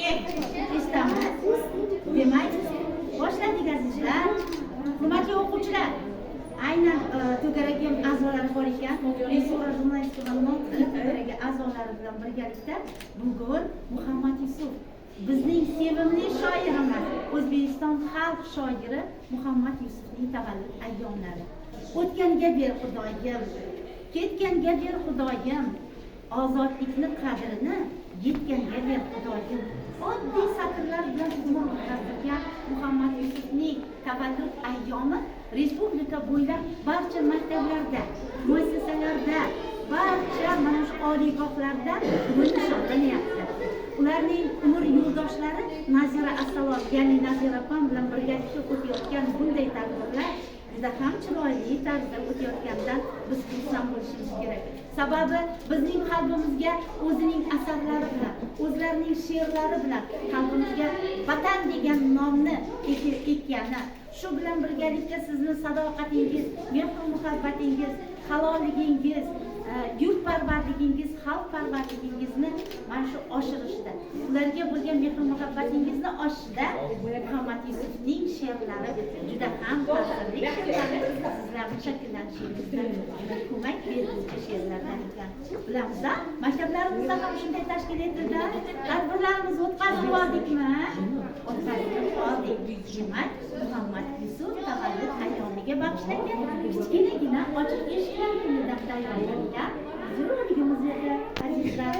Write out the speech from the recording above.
Eshitamiz. Demak, boshladik, azizlar. Hurmatli o'quvchilar, aynan to'garagim a'zolari bor ekan. Rejissura, jurnalistika va notiq to'garagi a'zolari bilan birgalikda bugun Muhammad Yusuf, bizning sevimli shoirimiz, O'zbekiston xalq shoiri Muhammad Yusufning tavallud ayyomlari. O'tganga ber, Xudoyim, ketganga ber, Xudoyim, ozodlikni qadrini yetganga ber, Xudoyim. Oddiy satrlar bilan unvon o'tkazilgan Muhammad Yusufning tavallud ayyomi respublika bo'ylab barcha maktablarda, muassasalarda, barcha mana shu oliygohlarda bugun nishonlanyapti. Ularning umr yo'ldoshlari Nazira Assalom, ya'ni Nazira opam bilan birgalikda o'tayotgan bunday tadbirlar juda ham chiroyli tarzda o'tayotganidan biz xursand bo'lishimiz kerak. Sababi bizning qalbimizga o'zining asarlari bilan, o'zlarining she'rlari bilan qalbimizga Vatan degan nomni ekkani, shu bilan birgalikda sizni sadoqatingiz, mehr muhabbatingiz, halolligingiz, yurtparvarligingiz, xalqparvarligingizni mana shu oshirishda, ularga bo'lgan mehr muhabbatingizni oshishda Muhammad Yusufning she'rlari juda ham ta'sirli she'rlari sizlarni shakllанishingizda juda ko'mak beruvchi she'rlardan ekan. Bilamiz, maktablarimizda ham shunday tashkil etildi, tadbirlarimiz o'tkazib oldikmi? O'tkazib oldik. Demak, Muhammad Yusuf tavallud ayyomiga bag'ishlangan kichkinagina ochiq eshiklar kunidan tayyorlangan videorolikimiz edi, azizlar.